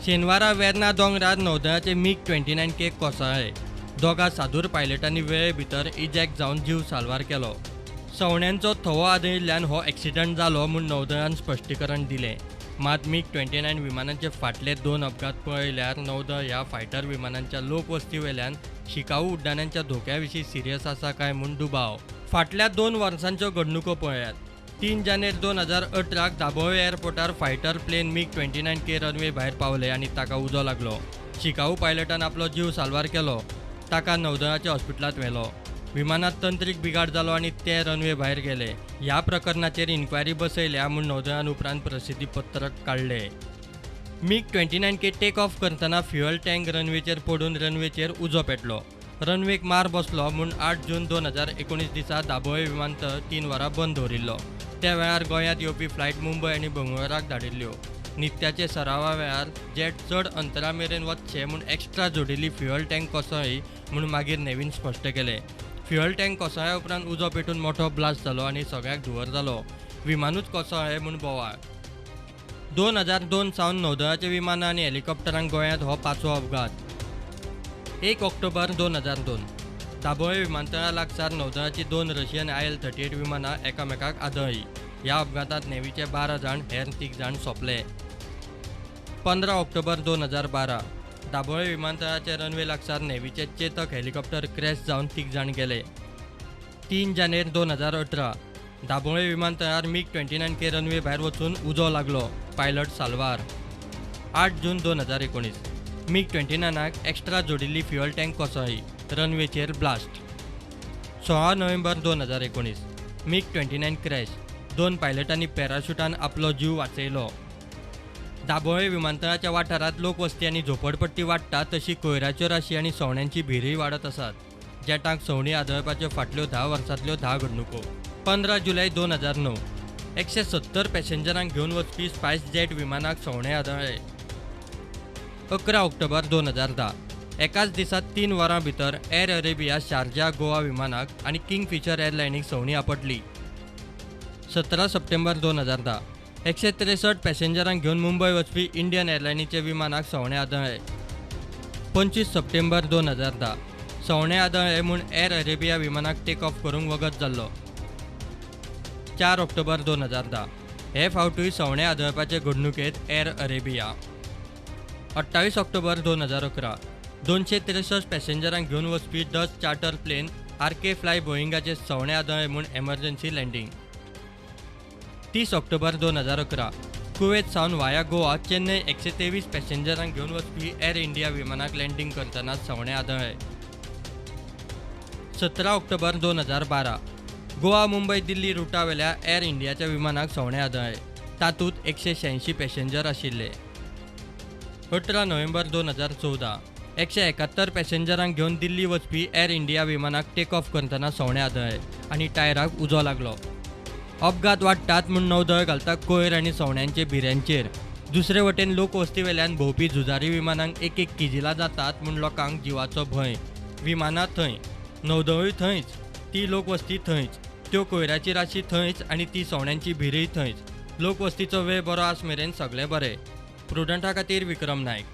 शेनवारा वेर्ना दोंगरार नौदळाचे मिग-29K कोसळ्ळे. दोगा सादूर पायलटांनी वेळे भितर इजॅक्ट जावन जीव साल्वार केलो. सवण्यांचो थवो आदळिल्ल्यान हो एक्सिडंट जालो म्हूण नौदळान स्पश्टीकरण दिलें. मात मिग-29 विमानांचे फाटले 2 अपघात पळयल्यार नौदळ ह्या फायटर विमानांच्या लोकवस्तीवेल्यान शिकाऊ उड्डाणांच्या धोक्या विशीं सिरियस आसा काय म्हूण दुबाव. फाटल्या 2 वर्सांच्यो घडणुको पळयात. 3 जानेर 2018 दाबोळे एअरपोर्टार फायटर प्लेन मिग-29K रनवे भायर पावले आनी ताका उजो लागलो. शिकाऊ पायलटान आपलो जीव साल्वार केलो. ताका नौदळाच्या हॉस्पिटलांत व्हेलो. विमानात तंत्रीक बिघाड जालो आनी ते रनवे भायर गेले. ह्या प्रकरणाचेर इन्क्वायरी बसयल्या म्हूण नौदळान उपरांत प्रसिद्धी पत्रक काडले. मिग-29K टेक ऑफ करतना फ्युएल टँक रनवेचेर पडून रनवेचेर उजो पेटलो. रनवेक मार बसलो म्हूण 8 जून 2019 दिसा दाबोळे विमानतळ 3 वरां बंद दवरिल्लो. त्या वेळार गोंयांत येवपी फ्लायट मुंबय आनी बंगळुराक धाडिल्ल्यो. नित्याचे सरावा वेळार जेट चड अंतरा मेरेन वचचे म्हूण एक्स्ट्रा जोडिल्ली फ्युएल टँक कोसळ्ळी म्हूण मागीर नेव्हीन स्पश्ट केलें. फ्युएल टँक कोसळ्या उपरांत उजो पेटून मोठो ब्लास्ट जालो आनी सगळ्याक धुंवर जालो. विमानूच कोसळ्ळें म्हूण बोवाळ. 2002 सावन नौदळाच्या विमानां आनी हेलिकॉप्टरांक गोंयांत हो 5वो अपघात. 1 ऑक्टोबर 2002 दाबोळे विमानतळा लागसार नौदळाची 2 रशियन IL-38 विमानां एकामेकाक आदळ्ळीं. ह्या अपघातांत नेव्हीचे 12 जाण, हेर 3 जाण सोंपले. 15 ऑक्टोबर 2012 दाबोळे विमानतळाचे रनवे लागसार नेव्हीचे चेतक हेलिकॉप्टर क्रॅश जावन 3 जाण गेले. 3 जानेर 2018 दाबोळे विमानतळार मिग-29K रनवे भायर वचून उजो लागलो. पायलट साल्वार. 8 जून 2019 मिग-29 एक्स्ट्रा जोडिल्ली फ्युएल टँक कोसळ्ळी. रनवेचेर ब्लास्ट. 16 नोव्हेंबर 2019 मिग-29 क्रॅश. 2 पायलटांनी पॅराशुटान आपलो जीव वाचयलो. दाबोळे विमानतळाच्या वाठारांत लोकवस्ती आनी झोपडपट्टी वाडटा तशी कोयराच्यो राशी आनी सवण्यांची भिरीय वाडत आसात. जेटांक सवणीं आदळपाच्यो फाटल्यो 10 वर्सांतल्यो 10 घडणुको. 15 जुलय 2009 170 पॅसेंजरांक घेवन वचपी स्पायस जेट विमानाक सवणें आदळ्ळें. 11 ऑक्टोबर 2010 एकाच दिसा 3 वरां भितर एअर अरेबिया शारजा गोवा विमानाक आनी किंगफिशर एअरलायनीक सवणीं आपटली. 17 सप्टेंबर 2010 163 पॅसेंजरांक घेवन मुंबय वचपी इंडियन एअरलायनीच्या विमानाक सवणें आदळ्ळें. 25 सप्टेंबर 2010 सवणें आदळ्ळें म्हूण एअर अरेबिया विमानाक टेक ऑफ करूंक वगत जाल्लो. 4 ऑक्टोबर 2010 हे फावटूय सवणें आदळपाचे घडणुकेंत एअर अरेबिया. 28 ऑक्टोबर 2011 263 पॅसेंजरांक घेवन वचपी Dutch charter plane RK fly बोईंगाचे सवणें आदळ्ळें म्हूण एमर्जन्सी लँडींग. 30 ऑक्टोबर 2011 कुवेत सावन वाया गोवा चेन्नय 123 पॅसेंजरांक घेवन वचपी एअर इंडिया विमानाक लँडींग करतना सवणें आदळ्ळें. 17 ऑक्टोबर 2012 गोवा मुंबय दिल्ली रुटावेल्या एअर इंडियाच्या विमानाक सवणें आदळ्ळें. तातूंत 186 पॅसेंजर आशिल्ले. 18 नोव्हेंबर 2014 171 पॅसेंजरांक घेवन दिल्ली वचपी एअर इंडिया विमानाक टेक ऑफ करतना सवणें आदळ्ळें आनी टायराक उजो लागलो. अपघात वाडटात म्हूण नौदळ घालता कोयर आनी सवण्यांचे भिऱ्यांचेर. दुसरे वटेन लोकवस्तीवेल्यान भोंवपी झुजारी विमानांक एक एक किजिलां जातात म्हूण लोकांक जिवाचो भंय. विमानां थंय, नौदळूय थंयच, ती लोकवस्ती थंयच, त्यो कोयराची राशी थंयच आनी ती सवण्यांची भिरीय थंयच. लोकवस्तीचो वेळ बरो आस मेरेन सगळें बरें. प्रुडंटा खातीर विक्रम नायक.